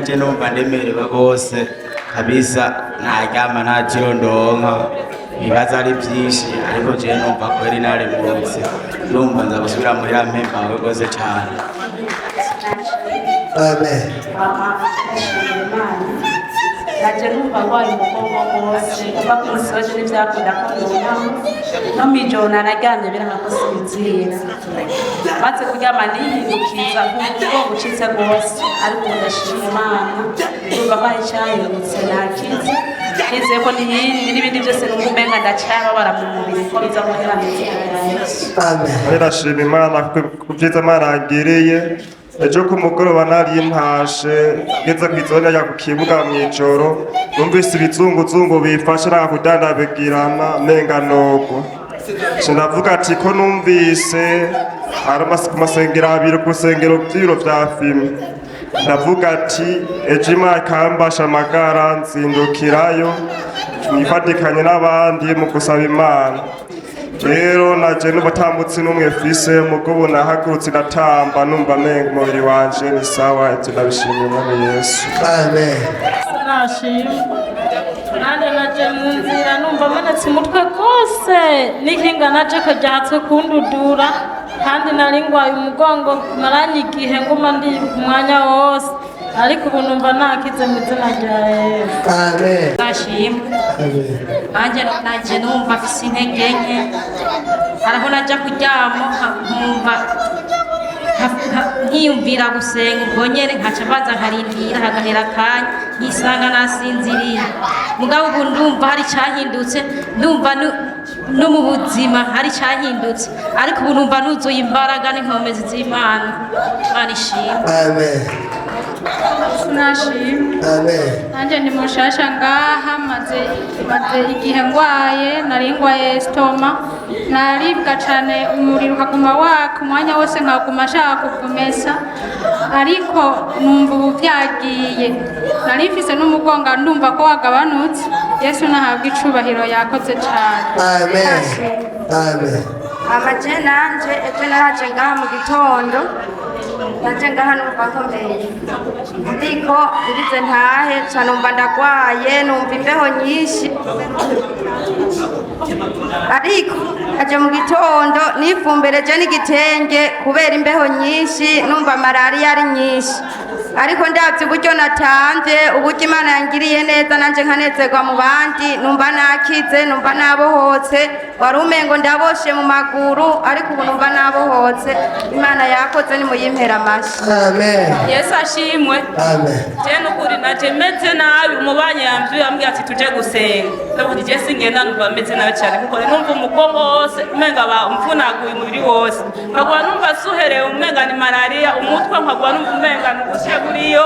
Naje numva ndemerewe rwose kabisa, ntaryama, nta tiro ndonka, ibibazo ari byinshi, ariko jewe numva kweri naremurutse, numva nza gusubira muhira mpembawe rwose cane. Amen. Naje numva ndwaye umugongo rwose kuva ku munsi w'ejo, ntibyakunda ko ndunama, no mw'ijoro nanaryamye biranka ko sinzira. Maze kuryama nihindukiza nkumva umugongo ucitse rwose, ariko ubu ndashima Imana, ndumva ko hari icyahindutse, nakize. Nizeye ko n'ibindi n'ibindi byose numva umenga ndacababara mu mubiri ko biza guhera mu izina rya Yesu. Amen. Ndashima Imana ku byiza Imana yangiriye. Ejo ku mugoroba nari ntashe, ngeze kw'izone ya ku kibuga mw'ijoro, numvise ibizunguzungu bifashe nanga kudandabigirana, menga nogwa. Nca ndavuga ati ko numvise hari ku masengero abiri, ku rusengero vy'ibiro vya fimi, ndavuga ati ejo Imana ikambasha amagara nzindukirayo nifatikanye n'abandi mu gusaba Imana. Rero naje n'ubatambutsi n'umwe fise, mugabo nahagurutse ndatamba, numva menga umubiri wanje ni sawa. Ivyo ndabishimiye Umwami Yesu. Amen. Nashima nanjye. Naje mu nzira numva amenetse umutwe rwose, n'ikinga naje ko ryatswe kundudura, kandi nari ngwaye umugongo maranye igihe, nguma ndi umwanya wose, ariko ubu numva nakize mu izina rya Yesu. Amen. Nashimwe. Amen. Nanjye naje numva mfise intege nke, haraho najya kuryama nkumva nkiyumvira gusenga, ubwo nyene nkaca mbanza nkarindira hagahera akanya, nkisanga nasinziriye. Mugabo ubu ndumva hari icyahindutse, ndumva no mu buzima hari icyahindutse, ariko ubu numva nuzuye imbaraga n'inkomezi z'Imana. Imana ishimwe. Amen. Nashimwe. Amen. Nanjye ndi mushasha ngaha, maze igihe ngwaye, nari ngwaye estomac, naribwa cane, umuriro ukaguma waka umwanya wose, nkaguma nshaka kuvumesa, ariko numva ubu vyagiye. Nari mfise n'umugongo, ndumva ko wagabanutse. Yesu nahabwa icubahiro, yakoze cane. Amen. Amen. Amaje nanje ejo naraje ngaha mu gitondo, naje ngaha numva nkomeye, ariko ngize ntahe ca numva ndagwaye, numva imbeho nyinshi. Ariko aje mu gitondo nifumbereje n'igitenge kubera imbeho nyinshi, numva malariya ari nyinshi. Ariko ndavye uburyo natanze, uburyo Imana yangiriye neza, nanje nkanezerwa mu bandi, numva nakize, numva nabohotse. Wari umengo ndaboshe mu maguru, ariko ubu numva nabohotse. Imana yakoze, nimuyimpera amashi. Amen. Yesu ashimwe. Amen. Je nukuri naje meze nabi, umubanyi yamvyuye ambwira ati tuje gusenga, ndavuga je singenda, numva meze nabi cyane, kuko numva umugongo wose umenga ba umvunaguye, umubiri wose nkagwa numva suherewe, umenga ni malaria, umutwe nkagwa numva umenga ni ubushe buriyo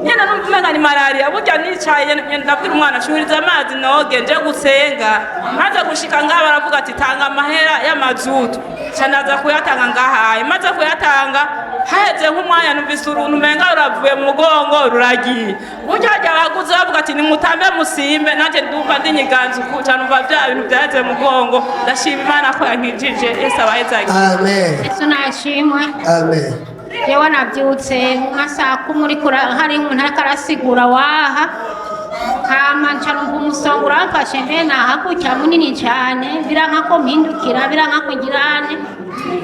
nyene, numva umenga ni malaria. Burya nicaye nyene ndabwira umwana shuriza amazi noge nje gusenga. Maze gushika ngaha baravuga ati tanga amahera y'amazutu, ca ndaza kuyatanga ngahaye. Maze kuyatanga, haheze nk'umwanya numvise uruntu umenga ruravuye mu mugongo ruragiye. Burya harya abaguzi bavuga ati nimutambe musimbe, nanjye ndumva ndinyiganza uku, ca numva vya bintu vyaheze mu mugongo. Ndashima Imana ko yankijije. Yesu abahezagiye. Amen. Yesu nashimwe. Amen. Yewe, nabyutse nka saa 10, uriko hari umuntu ariko arasigura waha, hama nca numva umusonga uramfashe mbe nahagukira munini cyane, biranka ko mpindukira, biranka ko ngirane.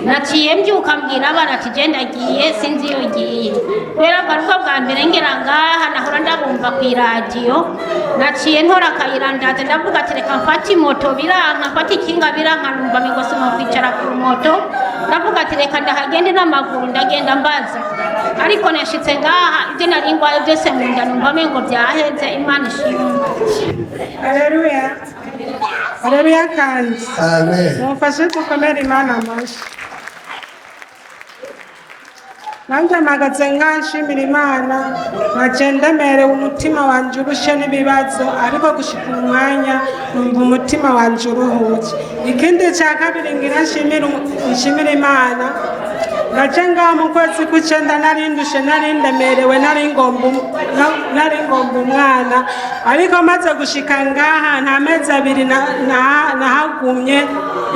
Naciye mbyuka mbwira abana ati je ndagiye, sinzi iyo ngiye, kubera ko aribwo bwa mbere ngera ngaha, nahora ndabumva ku iradiyo. Naciye ntora akayira ndaza, ndavuga ati reka mfate imoto, biranka, mfate ikinga, biranka, numva mengo kwicara ku moto. Ndavuga ati reka ndahagende n'amaguru, ndagenda mbaza, ariko nashitse ngaha ibyo nari ngwaye byose mu nda numva mengo byaheze. Imana ishimwe. Haleluya. Haleluya kandi. Amen. Mumfashe dukomere Imana amashyi. Nanjye mpagaze nshimira Imana, nkaje ndemerewe, umutima wanje urushe n'ibibazo, ariko gushika umwanya numva umutima wanje uruhutse. Ikindi cya kabiri ngira nshimira Imana. Naje ngaha mu kwezi kw'icenda nari ndushe, nari ndemerewe, nari ngomba nari ngomba umwana, ariko maze gushika ngaha nta mezi 2 nahagumye,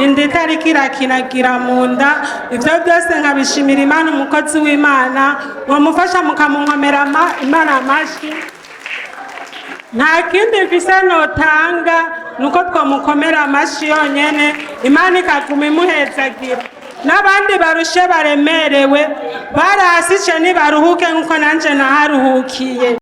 inda itariko irakinagira mu nda. Ivyo byose nkabishimira Imana, umukozi w'Imana mwamufasha mukamunkomera Imana amashyi. Nta kindi mfise notanga, nuko twamukomera amashyi yonyene, Imana ikaguma imuhezagira. N'abandi barushe baremerewe barasice nibaruhuke nkuko nanje naharuhukiye.